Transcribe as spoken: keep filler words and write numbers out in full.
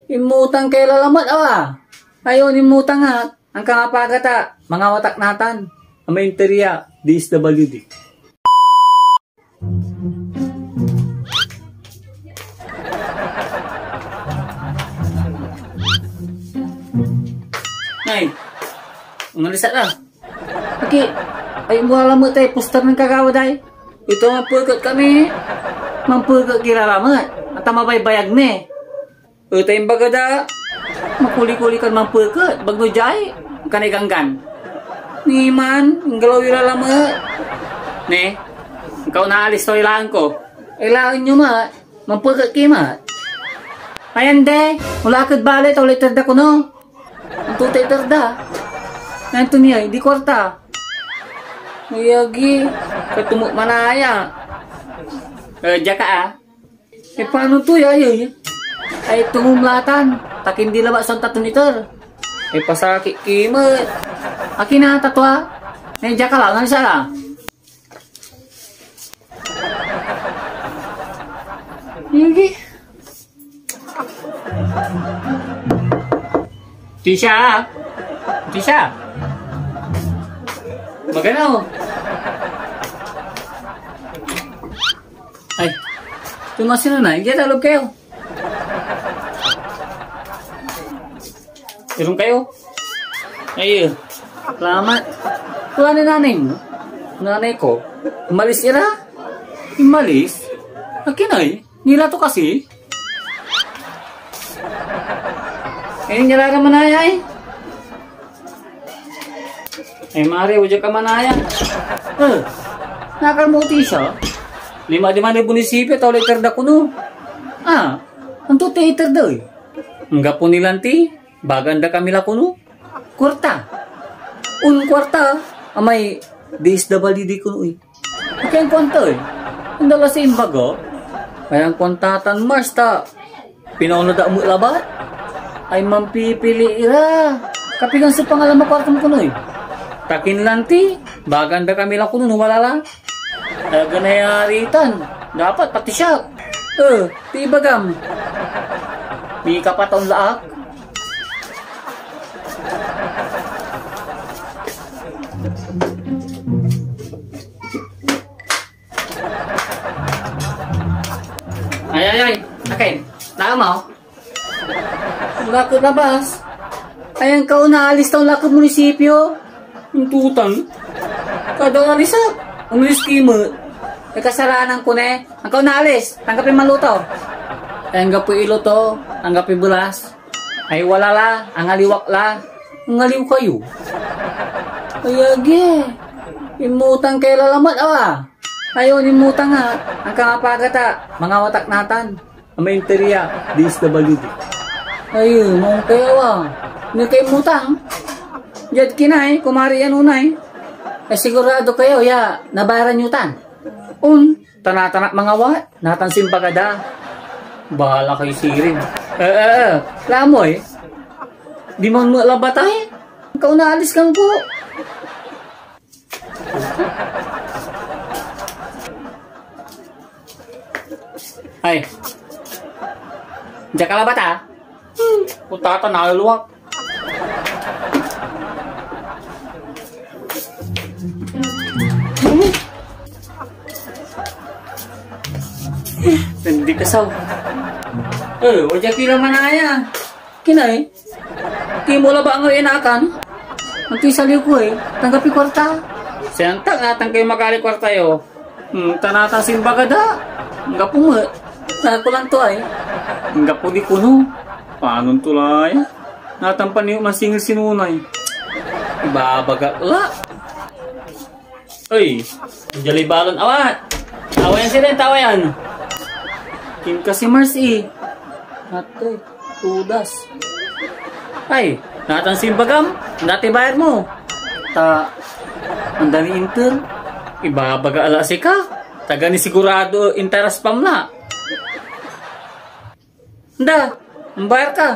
Inmutang kay lalamet, awa. Ayo, inmutang ak. Angkamapagat a, mangawatak natan. Amay interiya, D S W D. Ay, unalis ak la. Aki, ay, wala met ay poster nen kagawa day. Ito, mampeket kami. Mampeket ki lalamet. Ata mabaybayag mi. Eta imbaga da, makuli-kuli kan mampeket, bagno jay, kanay ganggan. Niman, inggalaw yo lalamet. Ne, angkaw naalis to ilaan ko. Ilaan yo ma, mampeket ki ma. Ayan de, wala ked balay, ta wala iter da kono. Anto ta iter da? Ayan to niya, di kuarta. Ay agi, katumo manaya. Eh, diya ka ah. E, panon to ya, ay, ay? Ay, tungom latan. Takin di labat son taton iter. E, pasakit ki met. Akin a, tatua? E, diya ka la, ngan siya la. Hindi. Tisha! Tisha! Magana, oh. Ay, tumasino na. Diyan, talog kayo. Irong kayo. Ay, salamat. Wala na nanay mo. Nanay ko. Umalis ira. Umalis? Akin ay? Nila to kasi? Eh, nila naman ay ay. Ay, Mare, wadya ka manaya. Eh, nakal mo ti siya? Lima di man di munisipyo, ta wala iter da kuno. Ah, anto ti iter da, eh? Anggapo ni lanti, bagan da kami la kuno. Kuarta. Un kuarta, amay D S W D kuno, eh. Akin kuanta, eh. Anda la si imbaga? Ayan kuanta tan Mars ta. Pinauna da met labat? Ay, mampipili ira. Kapigan so pangalan mo, kuartam kono, eh. Takin lanti, bagan da kami la kono, no wala la. Talaga nayari tan. Dapat pati siya. Eh, ti ibagam. Mikapataon la ak. Ay, ay, ay. Akin. Tama, oh. Wala ko labas. Ayan ka, oh, naalis taon la ko munisipyo. Ang tutang. Kada alis, ah. Umalis ki met. May kasalanan ko, ne. Ang ka, oh, naalis. Tanggapin maluto. Tanggapin iluto. Tanggapin bulas. Ay, wala la. Angaliwak la. Angaliw kayo. Ay, agi. Inmutang kay lalamat, awa. Ayo, inmutang a. Ang kamapagat a. Mangawatak natan. Amay interiya, D S W D. Ay, mong kayo, ah. Ni kay mutang. Diad kinay, kumari yan unay. Eh, sigurado kayo, ya, nabayaran nyo tan. Un, tanatanak mangawa, natan simbagada. Bahala kayo sirin. Eh, eh, eh, lamoy. Di man mo labatay. Kauna alis kang ko. Ay. Diyan ka labat, ah. Hmm. Puta ka, naluluwak. Hindi ka saw. Eh, wajak yung laman na yan. Kinay, kimo la ba angay inakan? Antoy saliw ko, eh. Tanggapi kuarta. Siyantak natan kayo magali kuarta yo. Hmm, tanatan simbaga da. Anggapo met. Nakulan to ay. Anggapo di kuno. Panon to la ya? Natan pa niyo masingil sinunay. Ibabagak la. Oy, dialay balon, awat! Tawayan sirin, tawayan! Kim kasi Mars, eh. Ato, tudas. Ay, natan simbagam, dati bayar mo. Ta, anda ni inter, ibabaga ala sika. Taga ni sigurado interes pam la. Nda, ambayar ka.